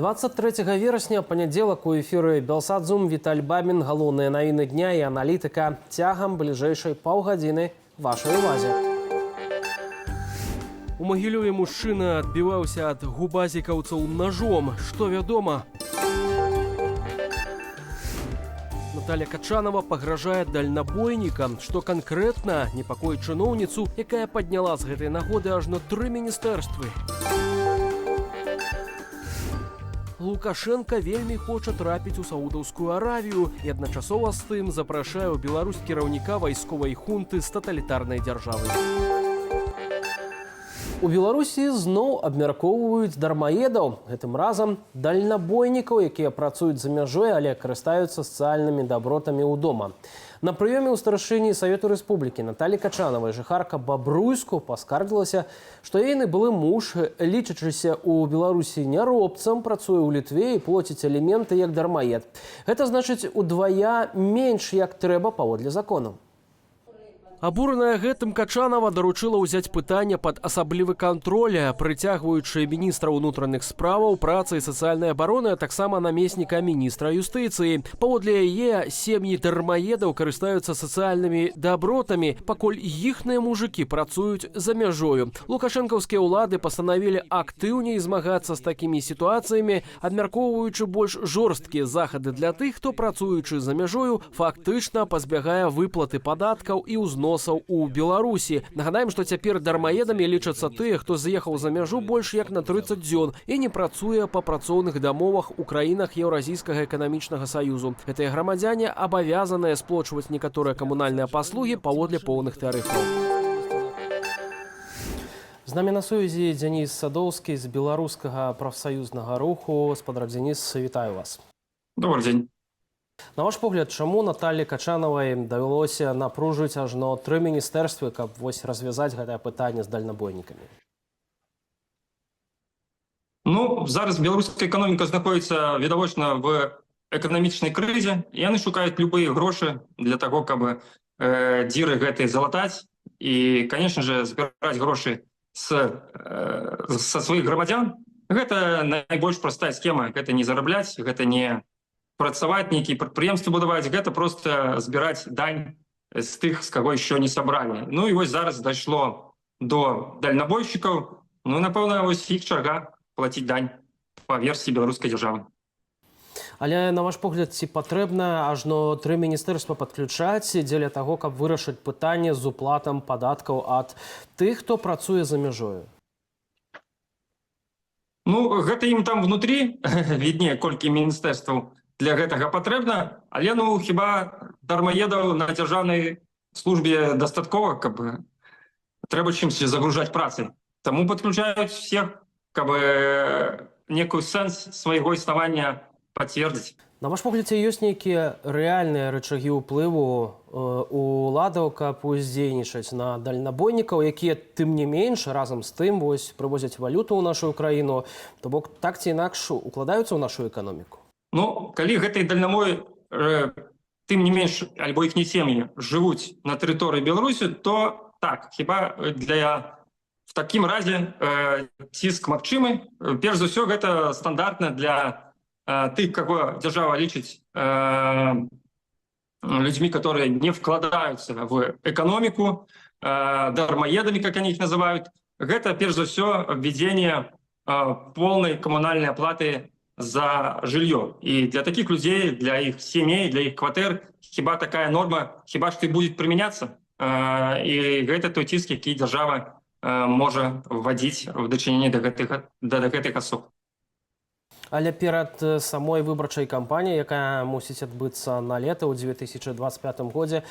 23 верасня, панядзелак, у эфіры Белсат Зум Віталь Бабін. Галоўныя навіны дня і аналітыка цягам бліжэйшай паўгадзіны вашай увазе. У Магілёве мужчына адбіваўся ад губазікаўцаў ножом. Што вядома? Наталля Качанова пагражае дальнабойнікам, што канкрэтна непакоіць чыноўніцу, якая падняла з гэтай нагоды ажно тры міністэрствы. Лукашэнка вельмі хоча трапіць у Саудаўскую Аравію і адначасова з тым запрашае ў Беларусь кіраўніка вайсковай хунты з таталітарнай дзяржавы. У Беларусі зноў абмяркоўваюць дармаедаў, гэтым разам дальнабойнікаў, якія працуюць за мяжой, але карыстаюцца сацыяльнымі дабротамі ўдома. На прыёме ў старшыні Савету Рэспублікі Наталі Качанавай жыхарка Бабруйску паскардзілася, што ейны былы муж, лічачыся ў Беларусі няробцам, працуе ў Літве і плоціць аліменты як дармаед. Гэта значыць, удвая менш, як трэба паводле закону. Абураная гэтым, Качанова даручыла ўзяць пытанне пад асаблівы кантроль, прыцягваючы міністра ўнутраных справаў, працы і сацыяльнай абароны, а таксама намесніка міністра юстыцыі. Паводле яе, сем'і дармаедаў карыстаюцца сацыяльнымі дабротамі, пакуль іхныя мужыкі працуюць за мяжою. Лукашэнкаўскія ўлады пастанавілі актыўней змагацца з такімі сітуацыямі, абмяркоўваючы больш жорсткія захады для тых, хто, працуючы за мяжою, фактычна пазбягае выплаты падаткаў і ўзносаў у Беларусі. Нагадаем, што цяпер дармаедамі лічацца тыя, хто з'ехаў за мяжу больш як на 30 дзён і не працуе па працоўных дамовах у краінах Еўразійскага эканамічнага саюзу. Гэтыя грамадзяне абавязаныя сплочваць некаторыя камунальныя паслугі паводле поўных тарыфаў. З намі на сувязі Дзяніс Садоўскі з Беларускага прафсаюзнага руху. Спадар Дзяніс, вітаю вас. Добрый день. На ваш погляд, чаму Наталі Качанавай давялося напружыць ажно тры міністэрствы, каб вось развязаць гэтае пытанне з дальнабойнікамі? Ну, зараз беларуская эканоміка знаходіцца відавочна в эканамічнай крызе. Яны шукаюць любыя грошы для таго, каб дзіры гэтыя залатаць і, конечно же, збіраць грошы са сваіх грамадзян. Гэта найбольш простая схема, гэта не зарабляць, гэта не працаваць, нейкія прадпрыемствы будаваць, гэта просто збіраць дань з тых, з каго еще не сабралі. Ну і вось зараз дайшло до дальнабойшчыкаў. Ну, напэўна, вось іх чарга плаціць дань па версіі беларускай дзяржавы. Але, на ваш погляд, ці патрэбна ажно тры міністэрства падключаць дзеля таго, каб вырашыць пытанне з уплатам падаткаў ад тых, хто працуе за мяжою? Ну, гэта ім там внутри виднее, колькі міністэрстваў для гэтага патрэбна, але, ну, хіба дармаедаў на дзяржаўнай службе дастаткова, каб трэба чымсьці загружаць працы. Таму падключаюць всех, каб некую сэнс свайго існавання пацвердзіць. На ваш погляд, ці ёсць нейкія рэальныя рычагі ўплыву у уладаў, каб уздзейнічаць на дальнабойнікаў, якія, тым не менш, разам з тым вось прывозяць валюту ў нашу краіну, то бок так ці інакш укладаюцца ў нашу эканоміку? Ну, калі гэтай дальнамой, тым не менш, альбо іхні сем'і жывуць на тэрыторыі Беларусі, то так, хіба для в такім разе ціск магчымы. Перш за ўсё, гэта стандартна для тых, каго дзяржава лічыць людзьмі, которые не вкладаюцца в эканоміку, дармаедамі, как они их называют. Гэта перш за ўсё введение полной коммунальной оплаты за жилье. И для таких людей, для их семей, для их кватэр, хіба такая норма, хіба што і будет применяться. І гэта той ціск, які дзяржава можа вводить в дачыненні да гэтых асоб. Але перад самой выбарчай кампаніяй, якая мусіць адбыцца на лета ў 2025 годзе,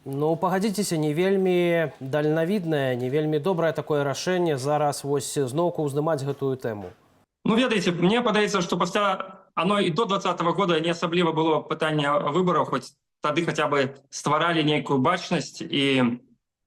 ну, пагадзіцеся, не вельмі дальнавіднае, не вельмі добрае такое рашэнне зараз вось зноўку ўздымаць гэтую тэму. Ну, ведаеце, мне падаецца, што пасля оно і до 20-го года не асабліва было пытанне выбараў, хоць тады хаця бы стваралі нейкую бачнасць і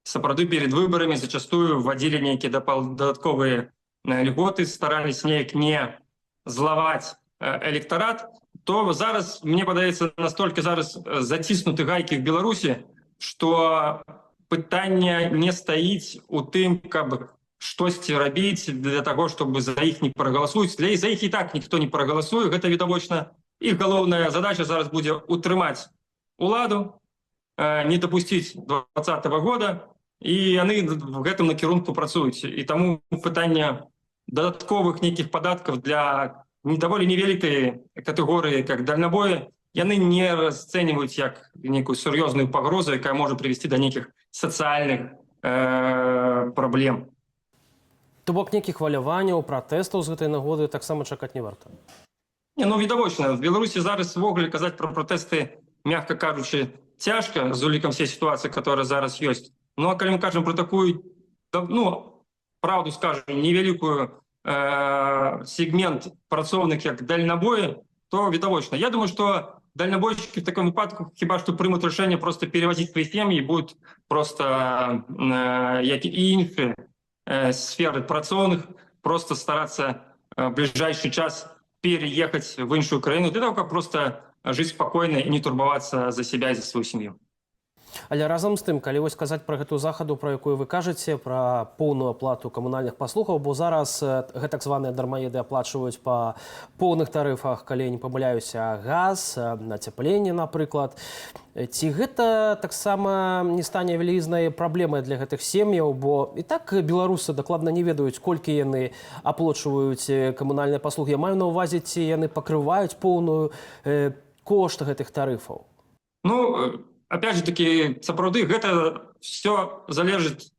сапраўды перед выбарамі зачастую вводили нейкія дадатковыя льготы, старались неяк не злаваць электарат, то зараз, мне падаецца, настолькі зараз заціснуты гайкі в Беларусі, што пытанне не стаіць у тым, каб Штосьці рабіць для того, чтобы за іх не прагаласуюць. Для за іх і так ніхто не прагаласуе, гэта відавочна. Іх галоўная задача зараз будзе утрымаць уладу, не дапусціць 20-го года, і яны в гэтым накірунку працуюць. І таму пытанне дадатковых нейкіх падаткаў для не даволі невялікай катэгорыі, как дальнабоі, яны не расцэньваюць як нейкую сур'ёзную пагрозу, якая можа прывесці да нейкіх сацыяльных праблем. То бок нейкіх хваляванняў, пратэстаў з гэтай нагоды таксама чакаць не варта? Не, ну відавочна, в Беларусі зараз увогуле казаць пра пратэсты, мягка кажучы, цяжка з улікам всей сітуацыі, которая зараз ёсць. Ну а калі мы кажам про такую, да, ну, правду скажем, невялікую сегмент працоўных, як дальнабоі, то відавочна. Я думаю, что дальнобойщики в таком выпадку хіба што прымут рашэнне просто перевозить свои семьи и будут просто, як і іншыя сферы працоўных, просто стараться в ближайший час переехать в іншую краіну для того, каб просто жить спокойно и не турбавацца за себя и за свою семью. Але разам з тым, калі вось казаць пра гэтую захаду, пра якую вы кажаце, пра поўную аплату камунальных паслугаў, бо зараз гэтак званыя дармаеды аплачваюць па поўных тарыфах, калі я не памыляюся, газ, ацяпленне, напрыклад. Ці гэта таксама не стане вялізнай праблемай для гэтых сем'яў, бо і так беларусы дакладна не ведаюць, колькі яны аплочваюць камунальныя паслугі? Я маю на ўвазе, ці яны пакрываюць поўную кошт гэтых тарыфаў? Ну, опять же таки, сапраўды гэта все залежыць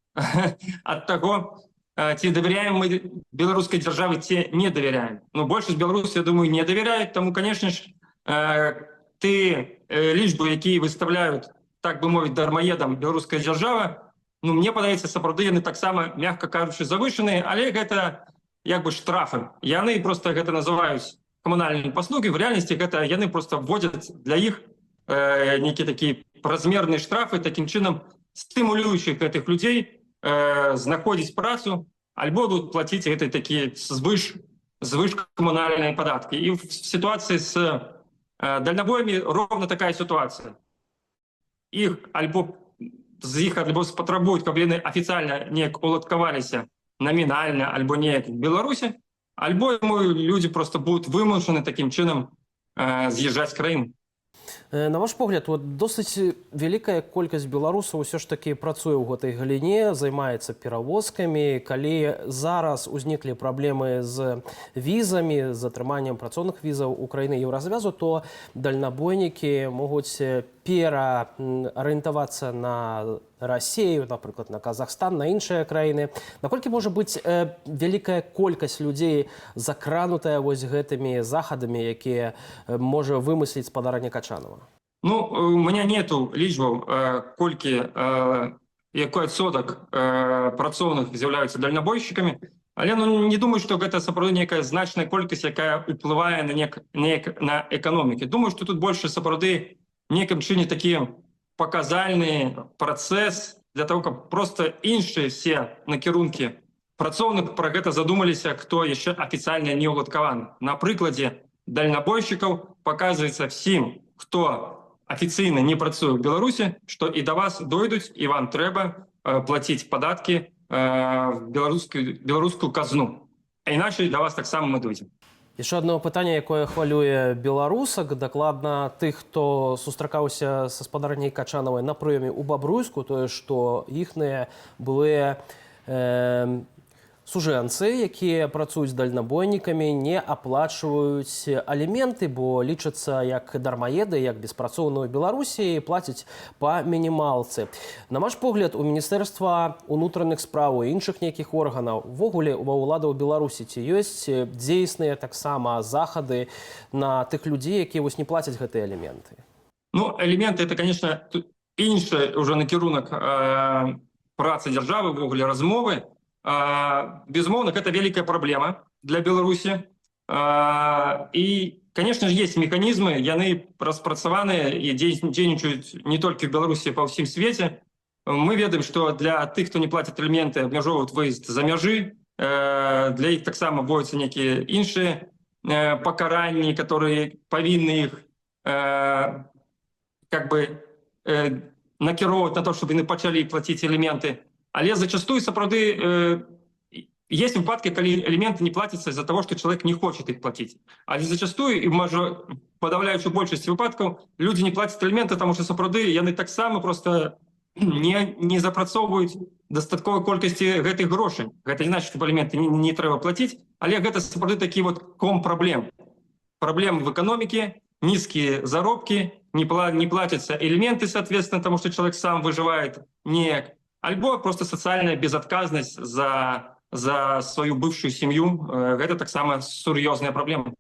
ад таго, ці давяряем мы беларускай дзяржавы, ці не давяряем. Ну, большасць беларусаў, я думаю, не давяряюць, таму, конечно ж, ты лічбы, якія выставляюць, так бы мовіць, дармаедам беларуская дзяржава, ну, мне падаецца, сапраўды яны таксама, мягка кажучы, завышаныя, але гэта як бы штрафы. Яны просто гэта называюць камунальныя паслугі, в рэальнасці гэта яны просто вводят для іх нейкія такія размерныя штрафы, такім чынам стымулюючы гэтых людзей знаходзіць працу альбо будут плаціць гэтай такія звыш камунальныя падаткі. І в сітуацыі з дальнабоямі ровно такая сітуацыя: іх альбо з іх альбо спатрабуюць, каб яны афіцыйна неяк уладкаваліся намінальна альбо неяк в Беларусі, альбо яму людзі просто будут вымушаны такім чынам з'язджаць з краіны. На ваш погляд, вот досыць вялікая колькасць беларусаў усё ж такі працуе ў гэтай галіне, займаецца перавозкамі. Калі зараз узніклі праблемы з візамі, з атрыманнем працоўных візаў у краіны Еўразвязу, то дальнабойнікі могуць пераарыентавацца на Расею, напрыклад, на Казахстан, на іншыя краіны. Наколькі можа быць вялікая колькасць людзей закранутая вось гэтымі захадамі, якія можа вымысліць спадарыня Качанова? Ну, у меня нету лічбаў, колькі, якой адсотак працоўных з'яўляюцца дальнабойшчыкамі, але, ну, не думаю, што гэта сапраўды некая значная колькасць, якая ўплывае на неяк на эканомікі. Думаю, што тут больше сапраўды некім чыне такі паказальны працэс для того, каб просто іншыя все накірункі працоўных пра гэта задумаліся, хто яшчэ афіцыйна не ўладкаваны. На прыкладзе дальнабойшчыкаў паказваецца всім, хто афіцыйна не працуе ў Беларусі, што і да вас дойдуць, і вам трэба плаціць падаткі в беларускую казну. А іначай да вас таксама мы дойдзем. Яшчэ одно пытанне, якое хвалюе беларусак, дакладна тых, хто сустракаўся са спадарняй Качанавай на прыёме ў Бабруйску, тое, што іхныя былыя сужэнцы, якія працуюць дальнабойнікамі, не аплачваюць аліменты, бо лічацца як дармаеды, як беспрацоўныя ў Беларусі, і плацяць па мінімалцы. На ваш погляд, у Міністэрства унутраных спраў і іншых нейкіх органаў, увогуле ва ўладаў Беларусі, ці ёсць дзейсныя таксама захады на тых людзей, якія вось не плацяць гэтыя аліменты? Ну, аліменты — это, конечно, тут іншы уже накірунак працы дзяржавы, увогуле размовы. Безумоўна, гэта вялікая праблема для Беларусі. І, конечно же, есть механізмы, яны распрацаваныя і дзейнічаюць не толькі в Беларусі, па ўсім свеце. Мы ведаем, што для тых, хто не плаціць аліменты, абмяжоўваюць выезд за мяжы, для іх таксама вводзяцца нейкія іншыя пакаранні, которые павінны іх как бы накіроўваць на то, чтобы яны пачалі плаціць аліменты. Але зачастую сапраўды Есть выпадкі, калі аліменты не платятся из-за того, что человек не хочет их платить. Але зачастую і, можа, падаўляючую большасць выпадкаў люди не платят аліменты, потому что сапраўды яны таксама просто не запрацоўваюць дастатковай колькасці гэтых грошай. Гэта не значит, что аліменты не трэба платіць, але гэта сапраўды такі вот ком праблем. Праблем в эканоміке, низкие заробкі, не платятся алименты, соответственно, потому что человек сам выживает неяк, альбо просто социальная безадказнасць за сваю бывшую семью. Гэта таксама сур'ёзная праблема.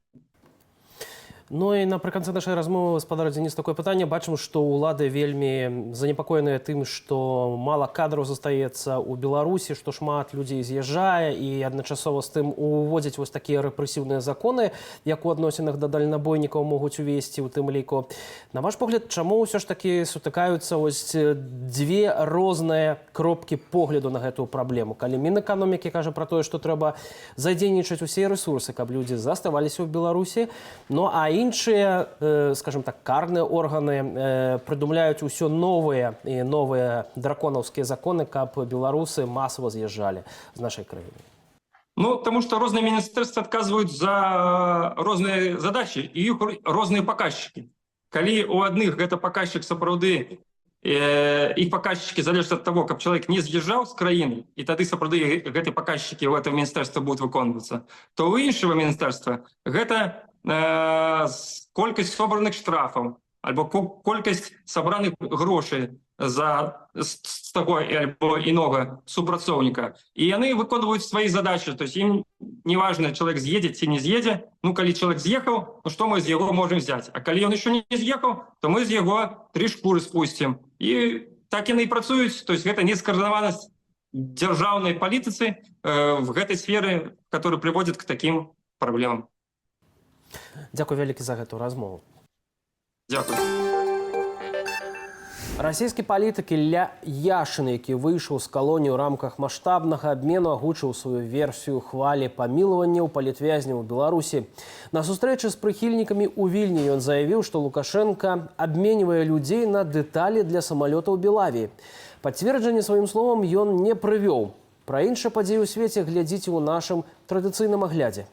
Ну і напрыканцы нашай размовы, спадар Дзяніс, такое пытанне. Бачым, што ўлады вельмі занепакоеныя тым, што мала кадраў застаецца ў Беларусі, што шмат людзей з'язджае, і адначасова з тым уводзяць вось такія рэпрэсіўныя законы, як у адносінах да дальнабойнікаў могуць увесці ў тым ліку. На ваш погляд, чаму ўсё ж такі сутыкаюцца вось дзве розныя кропкі погляду на гэтую праблему? Калі Мінэканомікі кажа пра тое, што трэба задзейнічаць усе рэсурсы, каб людзі заставаліся ў Беларусі, ну а іншыя, скажем так, карныя органы прыдумляюць усё новыя і новыя драконаўскія законы, каб беларусы масава з'язджалі з нашай краіны. Ну, таму што розныя міністэрствы адказваюць за розныя задачи і іх розныя паказчыкі. Калі у адных гэта паказчык сапраўды, іх паказчыкі залежаць ад таго, каб чалавек не з'язджаў з краіны, і тады сапраўды гэты паказчыкі ў этого міністэрства будуць выконвацца, то ў іншага міністэрства гэта колькасць собраных штрафаў альбо колькасць сабраных грошай за з таго альбо інога супрацоўніка, і яны выконваюць свае задачи. То есть ім неважно, чалавек з'едзе ці не з'едзе. Ну, калі чалавек з'ехаў, ну что мы з яго можем взять? А калі ён еще не з'ехаў, то мы з яго тры шкуры спусцім. І так яны і працуюць. То есть гэта нескаардынаванасць дзяржаўнай палітыцы в гэтай сферы, который приводит к таким проблемам. Дзякуй вялікі за гэту размову. Дзякую. Расійскі палітык Ілля Яшын, які выйшаў з калоніі ў рамках маштабнага абмену, агучыў сваю версію хвалі памілаванняў палітвязняў у Беларусі. На сустрэчы з прыхільнікамі ў Вільні ён заявіў, што Лукашэнка абменьвае людзей на дэталі для самалётаў Белавіі. Пацверджанне сваім словам ён не прывёў. Пра іншыя падзеі ў свеце глядзіце ў нашым традыцыйным аглядзе.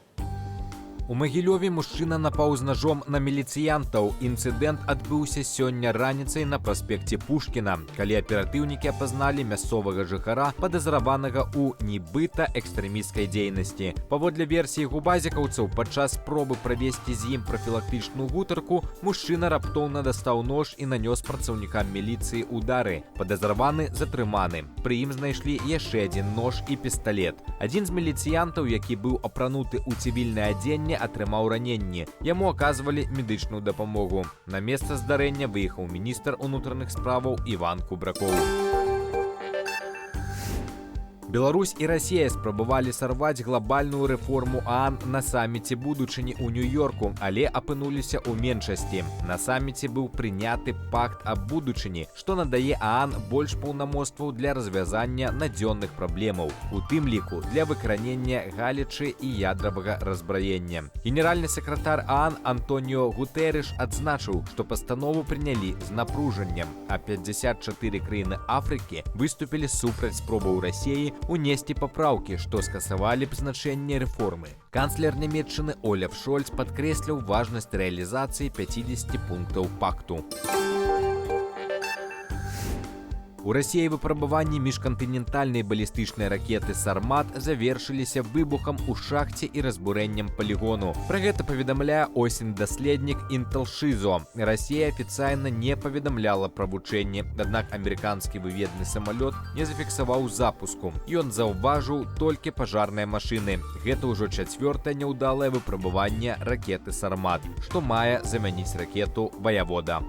У Магілёве мужчына напаў з нажом на міліцыянтаў. Інцыдэнт адбыўся сёння раніцай на праспекце Пушкіна, калі аператыўнікі апазналі мясцовага жыхара, падазраванага ў нібыта экстрэмісцкай дзейнасці. Паводле версіі губазікаўцаў, падчас спробы правесці з ім прафілактычную гутарку мужчына раптоўна дастаў нож і нанёс працаўнікам міліцыі удары. Падазраваны затрыманы. Пры ім знайшлі яшчэ адзін нож і пісталет. Адзін з міліцыянтаў, які быў апрануты ў цывільнае адзенне, атрымаў раненні. Яму аказвалі медычную дапамогу. На месца здарэння выехаў міністр унутраных справаў Іван Кубракоў. Беларусь і Расія спрабавалі сарваць глобальную рэформу ААН на саміце будучыні ў Нью-Йорку, але апынуліся ў меншасці. На саміце быў прыняты пакт аб будучыні, што надае ААН больш паўнамоцтваў для развязання надзённых праблемаў, у тым ліку для выкаранення галечы і ядравага разбраення. Генеральны сакратар ААН Антоніо Гутэрыш адзначыў, што пастанову прынялі з напружаннем, а 54 краіны Афрыкі выступілі супраць спробаў Расеі унесці папраўкі, што скасавалі б значэнне рэформы. Канцлер Нямеччыны Оляф Шольц падкрэсліў важнасць рэалізацыі 50 пунктаў пакту. У Расіі выпрабаванні міжкантынентальнай балістычнай ракеты «Сармат» завершыліся выбухам у шахце і разбурэннем палігону. Пра гэта паведамляе осень-даследнік Інтэлшызо. Расія афіцыйна не паведамляла пра вучэнні, аднак амерыканскі выведны самалёт не зафіксаваў запуску. Ён заўважыў толькі пажарныя машыны. Гэта ўжо чацвёртае няўдалае выпрабаванне ракеты «Сармат», што мае замяніць ракету «Ваявода».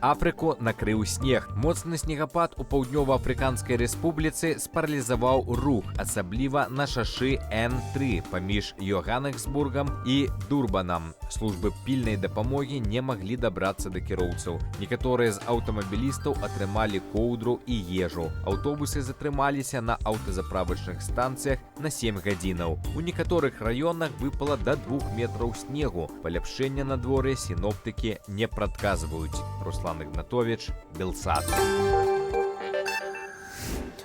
Афрыку накрыў снег. Моцны снегапад у Паўднёва-Афрыканскай Рэспубліцы спаралізаваў рух, асабліва на шашы Н3 паміж Йоганнесбургам і Дурбанам. Службы пільнай дапамогі не маглі дабрацца да кіроўцаў. Некаторыя з аўтамабілістаў атрымалі коўдру і ежу. Аўтобусы затрымаліся на аўтазаправачных станцыях на 7 гадзінаў. У некаторых раёнах выпала да 2 метраў снегу. Паляпшэння надвор'я сіноптыкі не прадказваюць. Руслан Ігнатович, Белсат.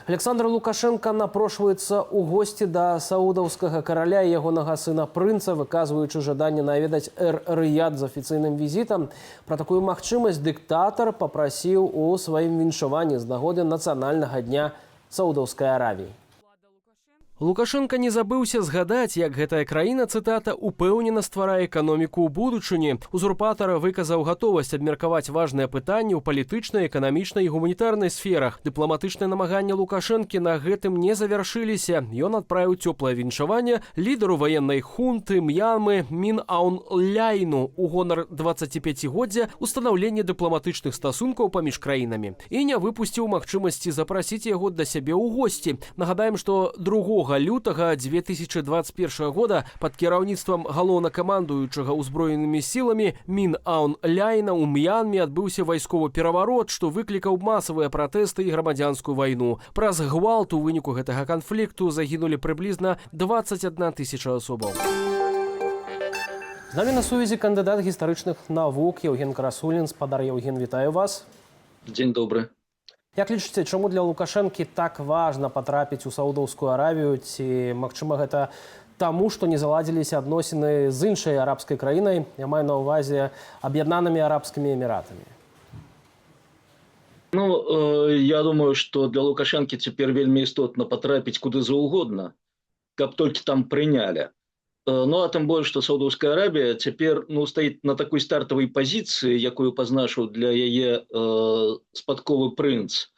Аляксандр Лукашэнка напрошваецца ў госці да саудаўскага караля і ягонага сына прынца, выказваючы жаданне наведаць Эр-Рыяд з афіцыйным візітам. Пра такую магчымасць дыктатар папрасіў у сваім віншаванні з нагоды нацыянальнага дня Саудаўскай Аравіі. Лукашэнка не забыўся згадаць, як гэтая краіна, цытата, упэўнена стварае эканоміку ў будучыні. Узурпатара выказаў гатовасць абмеркаваць важныя пытанні ў палітычнай, эканамічнай і гуманітарнай сферах. Дыпламатычныя намаганні Лукашэнкі на гэтым не завяршыліся. Ён адправіў цёплае віншаванне лідару ваеннай хунты М'янмы Мін Аун Ляйну у гонар 25годдзя устанаўлення дыпламатычных стасункаў паміж краінамі і не выпусціў магчымасці запрасіць яго да сябе ў госці. Нагадаем, што 2 лютага 2021 года пад кіраўніцтвам галоўнакамандуючага ўзброенымі сіламі Мін Аун Ляйна ў М'янме адбыўся вайсковы пераварот, што выклікаў масавыя пратэсты і грамадзянскую вайну. Праз гвалт у выніку гэтага канфлікту загінулі прыблізна 21 тысяча асобаў. З намі на сувязі кандыдат гістарычных навук Яўген Красулін. Спадар Яўген, вітаю вас. Дзень добры. Як лічыце, чаму для Лукашэнкі так важна патрапіць у Саудаўскую Аравію, ці, магчыма, гэта таму, што не заладзіліся адносіны з іншай арабскай краінай, я маю на ўвазе Аб'яднанымі Арабскімі Эміратамі? Ну, я думаю, што для Лукашэнкі цяпер вельмі істотна патрапіць куды заўгодна, каб толькі там прынялі. Ну, а тым больш, што Саудаўская Арабія цяпер, ну, стаіць на такой стартавай пазіцыі, якую пазначыў для яе спадковы прынц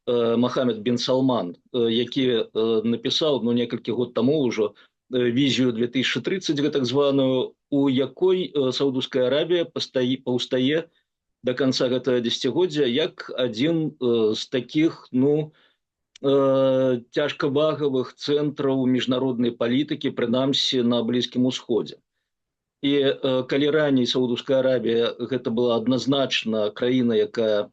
Махамед бен Салман, які напісаў, ну, некалькі год таму ўжо візію 2030, гэтак званую, у якой Саудаўская Арабія паўстае до конца гэтага дзесяцігоддзя як адзін з такіх, ну, цяжкавагавых цэнтраў міжнароднай палітыкі, прынамсі на Блізкім Усходзе. І калі раней Саудаўская Арабія гэта была адназначна краіна, якая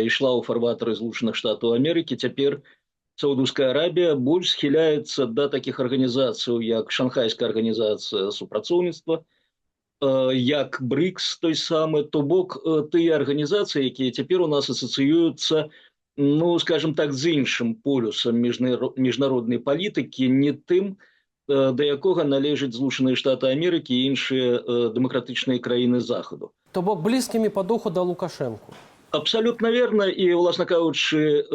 ішла ў фарватары Злучаных Штатаў Амерыкі, цяпер Саудаўская Арабія больш схіляецца да такіх арганізацыяў, як Шанхайская арганізацыя супрацоўніцтва, як БРЫКС той самы, то бок тыя арганізацыі, якія цяпер у нас асацыююцца, ну, скажем так, з іншым полюсам міжнароднай палітыкі, не тым, да якога належаць Злучаныя Штаты Амерыкі і іншыя дэмакратычныя краіны Захаду. То бок блізкімі па духу да Лукашэнку. Абсалютна верна. І, уласна кажучы,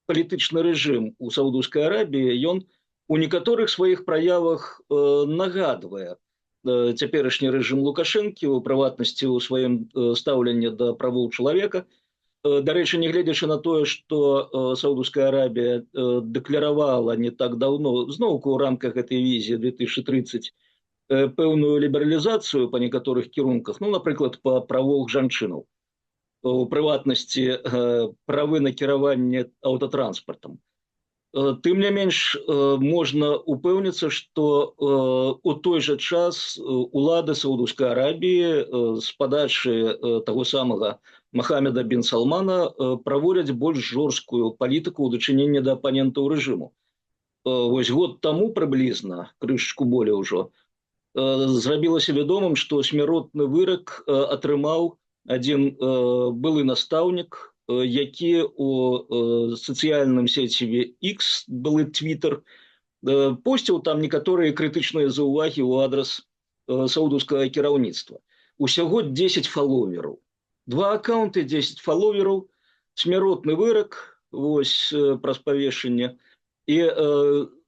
палітычны рэжым у Саудаўскай Арабіі, ён у некаторых сваіх праявах нагадвае цяперашні рэжым Лукашэнкі, у прыватнасці ў сваім стаўленні да правоў чалавека. Дарэчы, нягледзячы на тое, што Саудаўская Арабія дэкларавала не так даўно, зноўку ў рамках гэтай візіі 2030, пэўную лібералізацыю па некаторых кірунках, ну, напрыклад, па правах жанчынаў, у прыватнасці правы на кіраванне аўтатранспартам. Тым не менш, можна упэўніцца, што у той жа час улады Саудаўскай Арабіі з падачы таго самага Махамеда бен Салмана праводзяць больш жорсткую палітыку ў дачыненні да апанентаў рэжыму. Вось год таму прыблізна, крышачку болей ўжо, зрабілася вядомым, што смяротны вырак атрымаў адзін былы настаўнік, які у сацыяльным сеціве X, былы Twitter, посціў там некаторыя крытычныя заўвагі ў адрас саудаўскага кіраўніцтва. Усяго 10 фаловераў. Два аккаунты, 10 фаловераў, смяротны вырак, вось, праз павешанне. І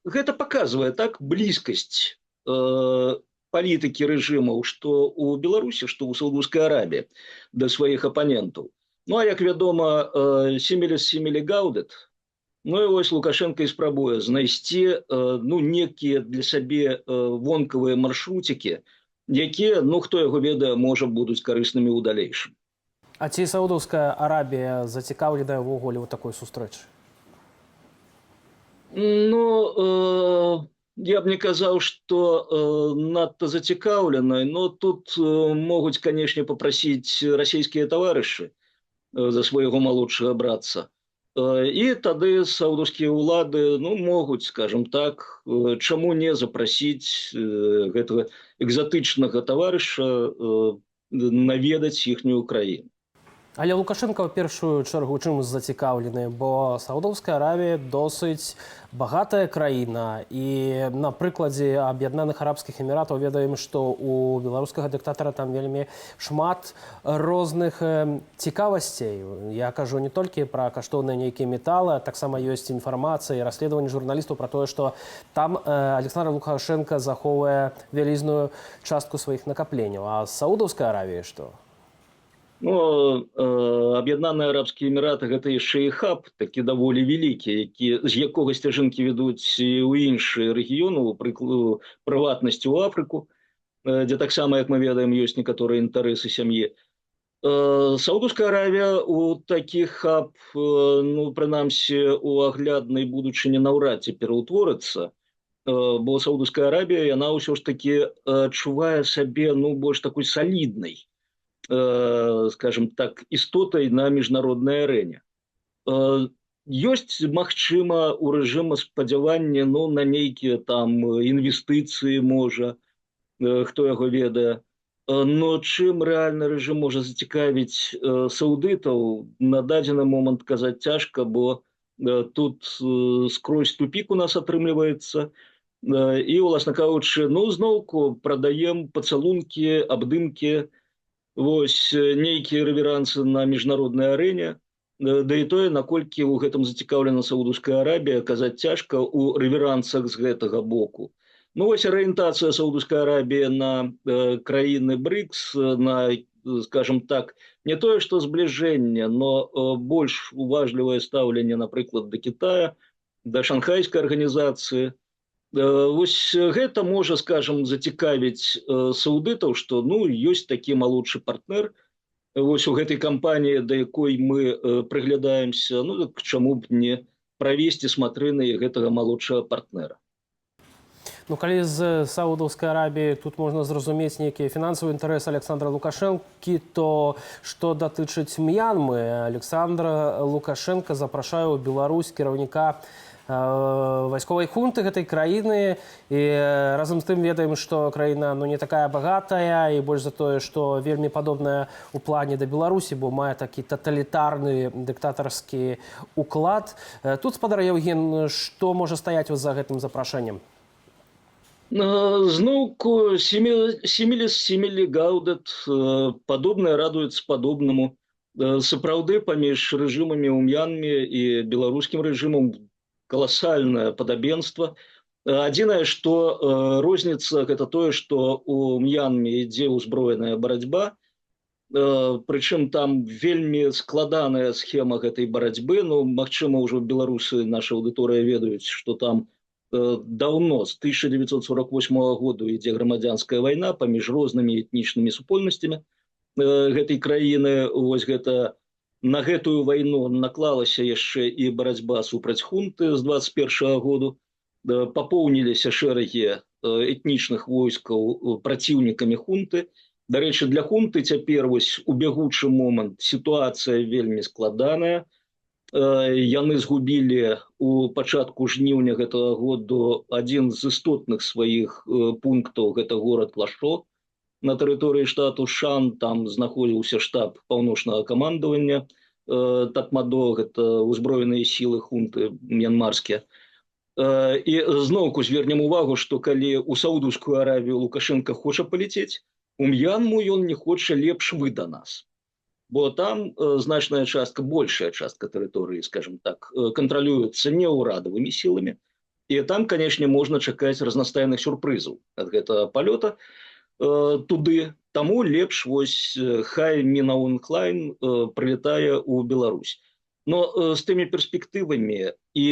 гэта паказвае так блізкасць палітыкі рэжымаў, што ў Беларусі, што ў Саудаўскай Арабіі, да сваіх апанентаў. Ну а як вядома, similis simili gaudet. Ну і вось Лукашэнка і спрабуе знайсці ну, некія для сябе вонкавыя маршруцікі, якія, ну, хто яго ведае, можа, будуць карыснымі ў далейшым. А ці Саудаўская Арабія зацікаўленая ўвогуле ў такой сустрэчы? Ну, я б не казаў, што надта зацікаўленай, но тут могуць, канешне, папрасіць расійскія таварышы за свайго малодшага братца. І тады саудаўскія ўлады, ну, могуць, скажем так, чаму не запрасіць гэтага экзатычнага таварыша наведаць іхнюю краіну. Але Лукашэнка ў першую чаргу чым зацікаўлены, бо Саудаўская Аравія досыць багатая краіна, і на прыкладзе Аб'яднаных Арабскіх Эміратаў ведаем, што у беларускага дыктатара там вельмі шмат розных цікавасцей. Я кажу не толькі пра каштоўныя нейкія металы, а таксама ёсць інфармацыя і расследаванне журналістаў пра тое, што там Аляксандр Лукашэнка захоўвае вялізную частку сваіх накапленняў. А з Саудаўскай Аравіяй што? Ну, Аб'яднаныя Арабскія Эміраты — гэта яшчэ і хаб такі даволі вялікі, які з якога сцяжынкі вядуць у іншыя рэгіёны, у прыкладу, прыватнасці ў Афрыку, дзе таксама, як мы ведаем, ёсць некаторыя інтарэсы сям'і. Саудаўская Аравія у такі хаб, ну, прынамсі, у агляднай будучыні наўрад ці пераўтворыцца, бо Саудаўская Аравія, яна ўсё ж такі адчувае сабе, ну, больш такой саліднай, скажем так, істотай на міжнароднай арэне. Ёсць, магчыма, у рэжыма спадзяванне, ну, на нейкія там інвестыцыі, можа, хто яго ведае. Но чым рэальны рэжым можа зацікавіць саудытаў, на дадзены момант казаць цяжка, бо тут скрозь тупік у нас атрымліваецца. І, уласна кажучы, ну, зноўку прадаем пацалункі, абдымкі, вось нейкія рэверансы на міжнароднай арэне. Да і тое, наколькі ў гэтым зацікаўлена Саудаўская Арабія, казаць цяжка у рэверансах з гэтага боку. Ну вось арыентацыя Саудаўскай Арабіі на краіны БРИКС, на, скажем так, не тое што збліжэнне, но больш уважлівае стаўленне, напрыклад, да Китая, да Шанхайскай арганізацыі. Вось гэта можа, скажем, зацікавіць саудытаў, што, ну, ёсць такі малодшы партнер вось у гэтай кампаніі, да якой мы прыглядаемся, ну так чаму б не правесці смотрины гэтага малодшага партнера? Ну, калі з Саудаўскай Арабіі тут можна зразумець нейкі фінансавы інтарэс Аляксандра Лукашэнкі, то што датычыць М'янмы, Аляксандр Лукашэнка запрашае ў Беларусь кіраўніка вайсковай хунты гэтай краіны, і разам з тым ведаем, што краіна, ну, не такая багатая, і больш за тое, што вельмі падобная у плане да Беларусі, бо мае такі таталітарны дыктатарскі уклад. Тут, спадар Яўген, што можа стаяць вот за гэтым запрашэннем? Зноўку similes simili gaudet, падобнае радуецца падобнаму. Сапраўды, паміж рэжымамі ў М'янме і беларускім рэжымам каласальнае падабенства. Адзінае, што розніца, гэта тое, што у М'янме ідзе ўзброеная барацьба, прычым там вельмі складаная схема гэтай барацьбы. Ну, магчыма, ўжо беларусы, наша аўдыторыя, ведаюць, што там даўно, з 1948 году, ідзе грамадзянская вайна паміж рознымі этнічнымі супольнасцямі гэтай краіны. Вось гэта на гэтую вайну наклалася яшчэ і барацьба супраць хунты з 21 году, папоўніліся шэрагі этнічных войскаў праціўнікамі хунты. Дарэчы, для хунты цяпер вось у бягучы момант сітуацыя вельмі складаная. Яны згубілі у пачатку жніўня гэтага году адзін з істотных сваіх пунктаў, гэта горад Лашо на тэрыторыі штату Шан, там знаходзіўся штаб паўночнага камандавання Татмадо, гэта ўзброеныя сілы хунты м'янмарскія. І зноўку звернем увагу, што калі ў Саудаўскую Аравію Лукашэнка хоча паляцець, у М'янму ён не хоча, лепш вы да нас. Бо там значная частка, большая частка тэрыторыі, скажем так, кантралюецца не ўрадавымі сіламі. І там, канешне, можна чакаць разнастайных сюрпрызаў ад гэтага палёта туды. Таму лепш вось хай Мін Аун Хлайн прылетае ў Беларусь. Но з тымі перспектывамі і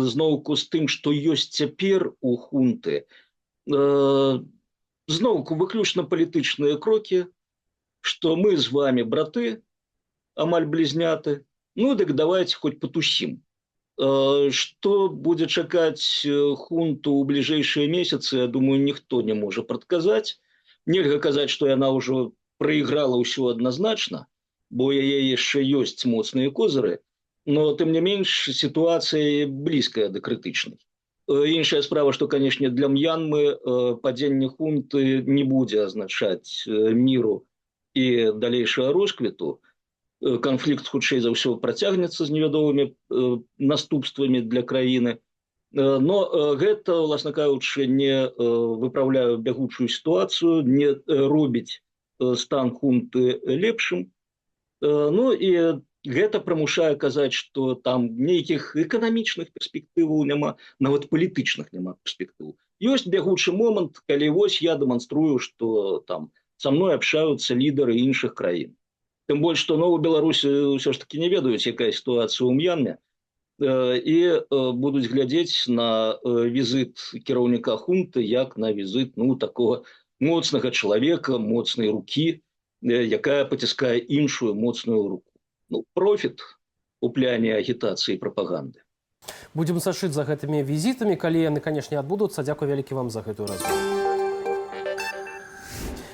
зноўку з тым, што ёсць цяпер у хунты, зноўку выключна палітычныя крокі, што мы з вами браты, амаль блізняты, ну дык давайте хоть потусим. Што будзе чакаць хунту ў бліжэйшыя месяцы, я думаю, ніхто не можа прадказаць. Нельга казаць, што яна ўжо прайграла ўсё адназначна, бо яе яшчэ ёсць моцныя козыры, но тым не менш сітуацыя блізкая да крытычнай. Іншая справа, што, канешне, для М'янмы падзенне хунты не будзе азначаць міру і далейшага росквіту. Канфлікт, хутчэй за ўсё, працягнецца з невядомымі наступствамі для краіны. Но гэта, уласна кажучы, не выпраўляе бягучую сітуацыю, не робіць стан хунты лепшым. Ну і гэта прымушае казаць, што там нейкіх эканамічных перспектываў няма, нават палітычных няма перспектыў. Ёсць бягучы момант, калі вось я дэманструю, што там са мной общаются лідары іншых краін. Тым больш, што, ну, у Беларусі ўсё ж таки не ведаюць, якая сітуацыя ў М'янме, і будуць глядзець на візіт кіраўніка хунты як на візіт, ну, такого моцнага чалавека, моцнай рукі, якая паціскае іншую моцную руку. Ну, профіт у пляне агітацыі, прапаганды. Будзем сачыць за гэтымі візітамі, калі яны, канешне, адбудуцца. Дзякуй вялікі вам за гэтую размову.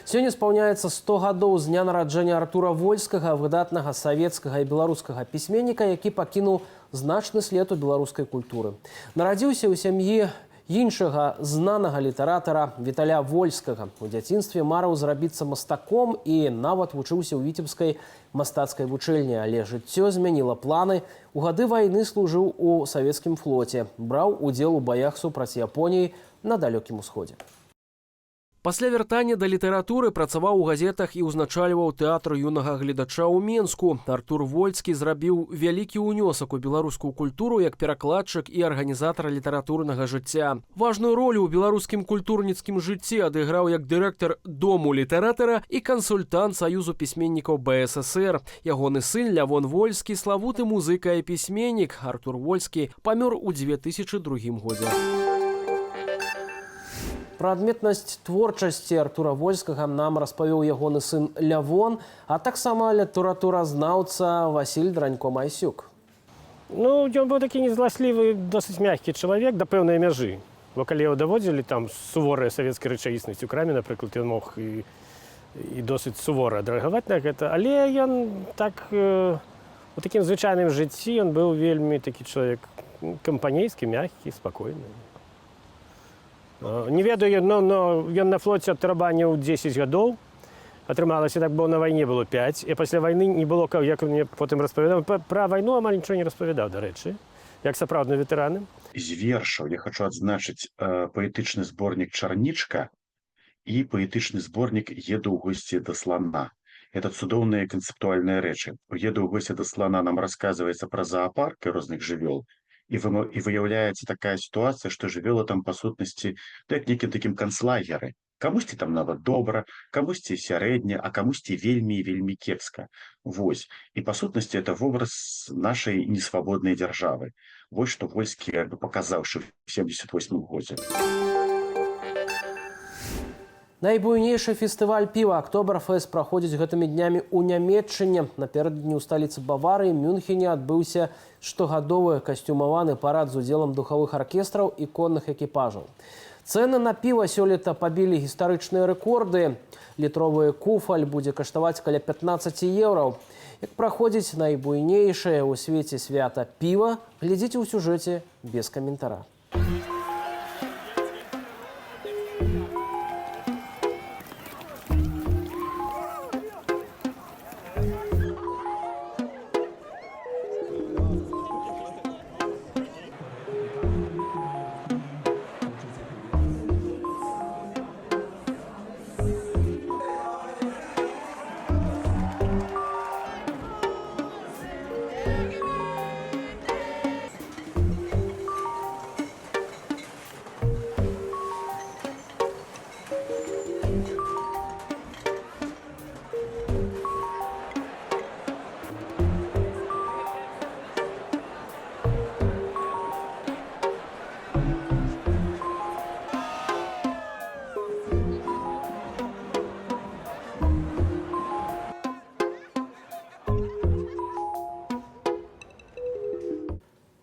Сёння спаўняецца 100 гадоў з дня нараджэння Артура Вольскага, выдатнага савецкага і беларускага пісьменніка, які пакінуў значны след у беларускай культуры. Нарадзіўся ў сям'і іншага знанага літаратара Віталя Вольскага. У дзяцінстве марыў зрабіцца мастаком і нават вучыўся ў віцебскай мастацкай вучэльні, але жыццё змяніла планы. У гады вайны служыў у савецкім флоце, браў удзел у баях супраць Японіі на Далёкім Усходзе. Пасля вяртання да літаратуры працаваў у газетах і ўзначальваў Тэатр юнага гледача ў Менску. Артур Вольскі зрабіў вялікі ўнёсак у беларускую культуру як перакладчык і арганізатар літаратурнага жыцця. Важную ролю ў беларускім культурніцкім жыцці адыграў як дырэктар Дому літаратара і кансультант Саюзу пісьменнікаў БССР. Ягоны сын Лявон Вольскі — славуты музыка і пісьменнік. Артур Вольскі памёр у 2002 годзе. Пра адметнасць творчасці Артура Вольскага нам распавёў ягоны сын Лявон, а таксама літаратуразнаўца Васіль Дранько-Майсюк. Ну, ён быў такі незласлівы, досыць мягкі чалавек да пэўнай мяжы. Бо калі яго даводзілі там суворая савецкая рэчаіснасць у краме, напрыклад, ён мог і досыць сувора адрэагаваць на гэта. Але ён так у такім звычайным жыцці ён быў вельмі такі чалавек кампанейскі, мягкі, спакойны. Не ведаю, но ён на флоце адтарабаніў 10 гадоў. Атрымалася так, бо на вайне было 5. І пасля вайны не было, як ён мне потым распавядаў, пра вайну амаль нічога не распавядаў, дарэчы, як сапраўдны ветэраны. З вершаў я хачу адзначыць паэтычны зборнік «Чарнічка» і паэтычны зборнік «Еду ў госці да слана». Это цудоўныя канцэптуальныя рэчы. У «Еду ў госці да слана» нам расказваецца пра заапарк і розных жывёл, і выяўляецца такая сітуацыя, што жывёла там па сутнасці, ну, як нейкім такім канцлагеры. Камусьці там нават добра, камусьці сярэдне, а камусьці вельмі і вельмі кепска. Вось. І па сутнасці это вобраз нашай несвабоднай дзяржавы. Вось што Вольскі як бы паказаў яшчэ ў 78 годзе. Найбуйнейшы фестываль піва «Актоберфест» праходзіць гэтымі днямі ў Нямеччыне. Напярэдадні ў сталіцы Баварыі Мюнхене адбыўся штогадовы касцюмаваны парад з удзелам духавых аркестраў і конных экіпажаў. Цэны на піва сёлета пабілі гістарычныя рэкорды. Літровы куфаль будзе каштаваць каля 15 еўраў. Як праходзіць найбуйнейшае ў свеце свята піва, глядзіце ў сюжэце без каментара.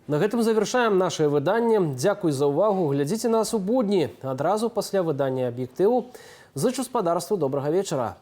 На гэтым завяршаем нашае выданне. Дзякуй за ўвагу. Глядзіце нас у будні адразу пасля выдання «Аб'ектыву». Зычу спадарству добрага вечара.